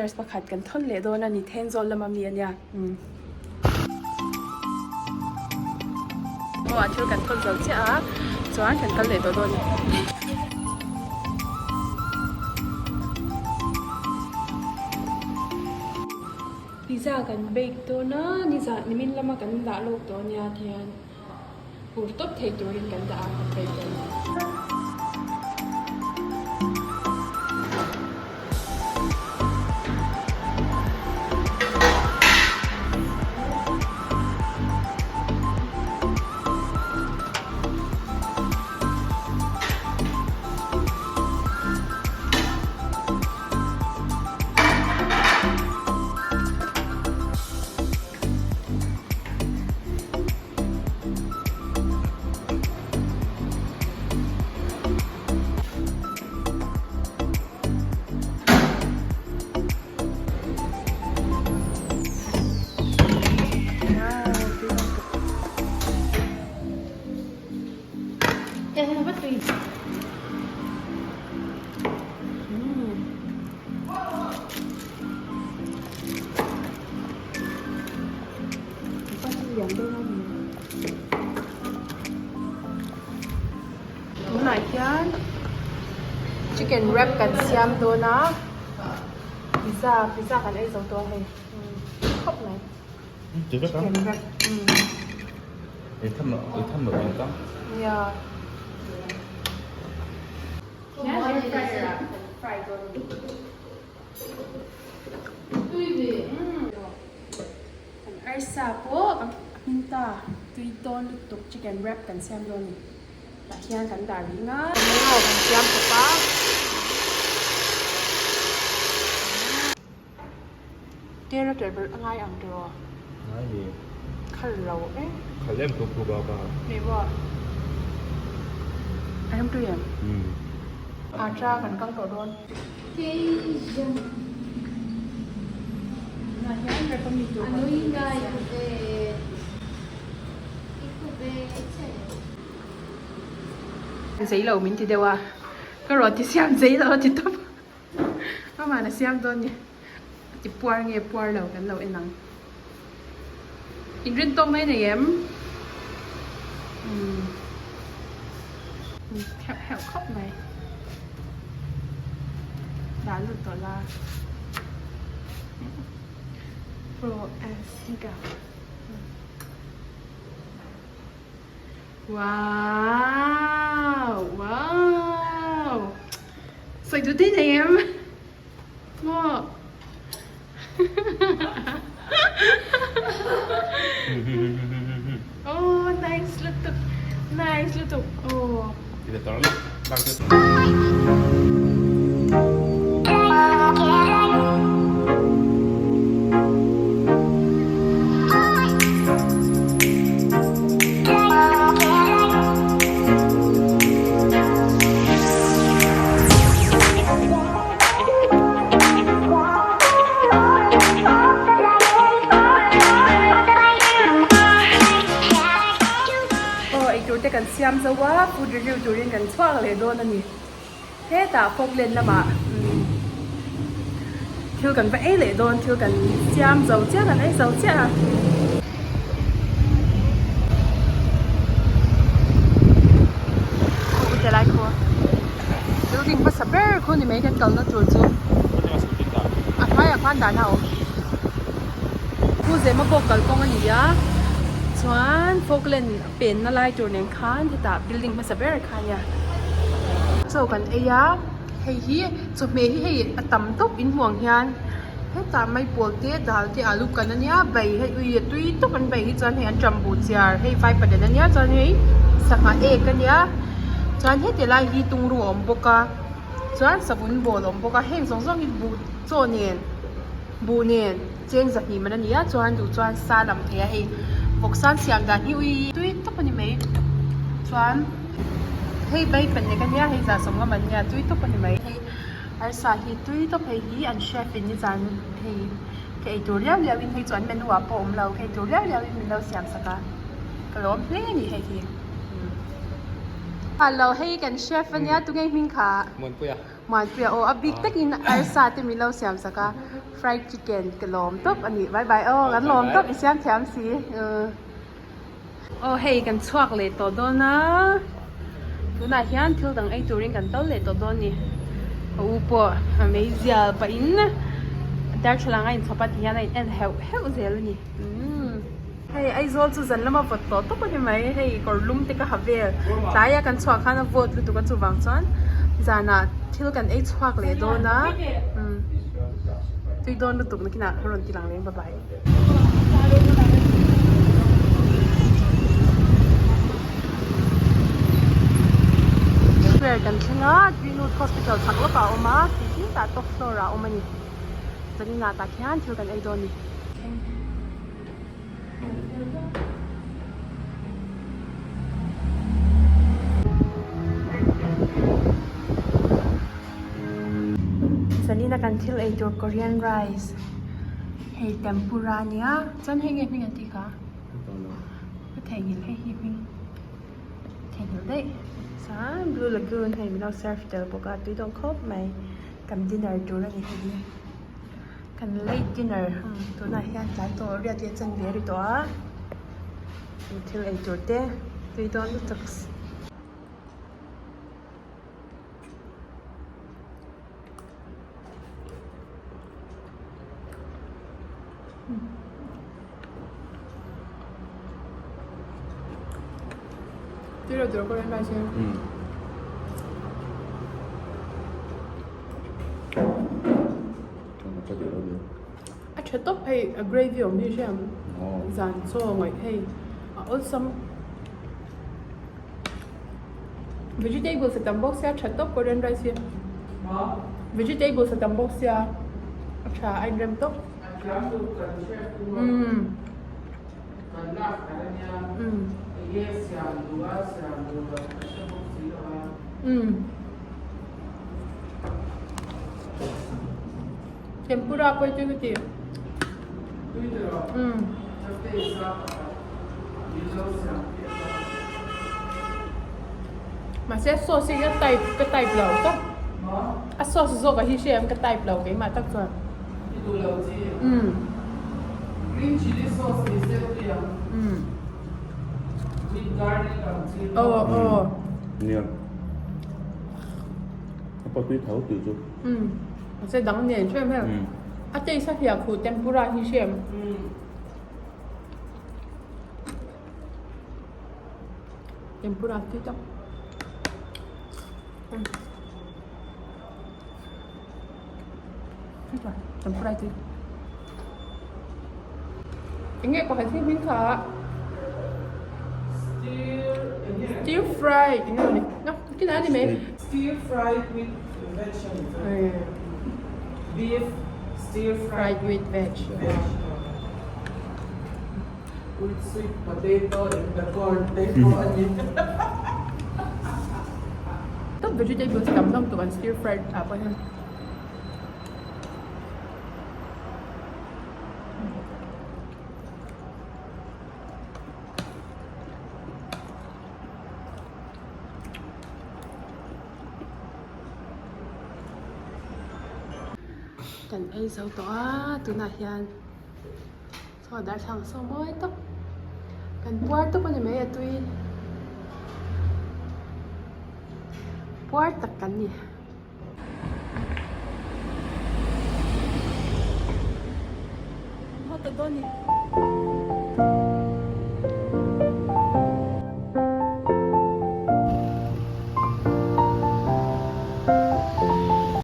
containers pakhat kan thawn leh dawn a ni Thenzawl lama mi a nia umm. Aw a thil kan thawn zo chiah a chuan kan kal leh tawh dawn a ni. Pizza kan bake dawn a nizan nimin lama kan dah lawk tawh a nia tihian. Hur tawp thei turin kan dah a, kan peih dawn. Tunah hian chicken wrap kan siam dawn a pizza pizza kan ei zo tawh a hei khawp mai chicken wrap nia air fryer ah kan fry dawn a ni. Kan arsa pawh a hmin ta tui dawn lutuk chicken wrap kan siam dawn a ni tah hian kan dah rih nga tomato kan siam khawp a carrot leh berh a ngai ang tiraw ngai ni khal lo e khal em tu phu ba ba hei maw a rem tui em atta kan kang tawh dawn. Zei lo min ti deuh a ka rawn ti siam zei lo a ti tawp a amah na siam dawn ni a ti puar nge puar lo kan lo en ang in rin tawk mai nei em umm heuh heuh khawp mai dah lut tawh la pro asga wow wow sawi duh daih nei em. Maw Oh nice lutuk nice lutuk oh. Aw eitur te kan siam zo a food review turin kan chhuak leh dawn a ni hetah Falkland lamah thil kan va ei leh dawn thil kan siam zo chiah kan ei zo chiah a. Building hmasa ber khu ni mai kan kalna tur chu a hmaiah khan dahna a awm. Pu Zema pawh kalkawng a ni a chuan Falkland a penna lai tur nen khan hetah building hmasa ber kha a nia. Chaw kan ei a hei hi chawhmeh hi hei a tam tawp in hmuh ang hian hetah maipawl te dal te alu kan a nia bai hei ui a tui tawp an bai hi chuan hei an ṭambu chiar hei vaipaden a nia chuan hei sangha ek a nia chuan heti lai hi tungru a awm bawk a chuan savun ball a awm bawk a heng zawng zawng hi buh chaw nen buh nen cheng zahnih man a ni a chuan duh chuan sa lam thei a hei vawksa an siam dan hi ui tui tawp a ni mai chuan hei vaipaden a nia hei zahsawm ngam an nia tui tawp a ni mai hei. Arsa hi tui tawp hei hi an chef in nizan hei ka ei tur liau liau in hei chu an menu ah pawh a awm lo ka ei tur liau liau in min lo siam sak a ka lawm hle a ni hei hi. Lo hei kan chef ania tunge hming kha? Muanpuia. Muanpuia aw a bik takin arsa te min lo siam sak a fried chicken ka lawm tawp a ni bye bye aw kan lawm tawp i siam thiam si aw hei kan chhuak leh tawh dawn a tunah hian thil dang ei turin kan kal leh tawh dawn a ni ka u pawh a meizial pahin darthlalang a inchhawp a ti hian a in en heuh heuh zel a ni. Hei Aizawl chu zan lama vawt tawh tawp a ni mai hei kawr lum te ka ha vel tlaia kan chhuah khan a vawt lutuk a chuvang chuan zanah thil kan ei chhuak leh dawn a umm tui dawn lutuk nakinah ka rawn ti lang leng bye bye. Square kan thleng a Greenwood Hospital chhak lawkah a awm a tih tah top floor ah a awm a ni zaninah tah khian thil kan ei dawn a ni. Zanina kan thil ei tur Korean rice hei tempura a nia chuan hei nge hming an tih kha ka theihnghilh hei hi hming theihnghilh daih chuan blue lagoon hei min lo serve tel bawk a tui dawn khawp mai kan dinner tur a ni hei hi. Kan late dinner tunah hian tlai tawh riat leh chanve a ri tawh a thil ei tur te tui dawn lutuk. A tha tawp hei a gravy awm hi hriam zan chaw ngaih hei a awlsam vegetables a tam bawk sia tha tawp Korean rice hi vegetables a tam bawk sia a tha a inrem tawp umm umm. Tempura pawh hi tui ka ti. Umm. Mahse sauce hi ka type ka type lo tawp. A sauce zawk ah hi hria em ka type lo keimah tak chuan. Umm. Umm. Aw aw. A pa tui tho tih chu. Umm mahse dang nen hrem hem. A taste a hliah khuh tempura hi hrem. Tempura tui tak. Tempura tui. Enge pakhat hi hming kha stir fry enge ni na kinah ani mai stir fry with veg beef stir fried with veg with sweet potato and the corn te pawh ani top vegetables tam hlawm tuk an stir fried ah pawh hian. Kan ei zo tawh a tunah hian chaw darthlalang saw mawi tawp kan puar tawp a ni mai a tui puar tak kan ni. Haw ta dawn ni.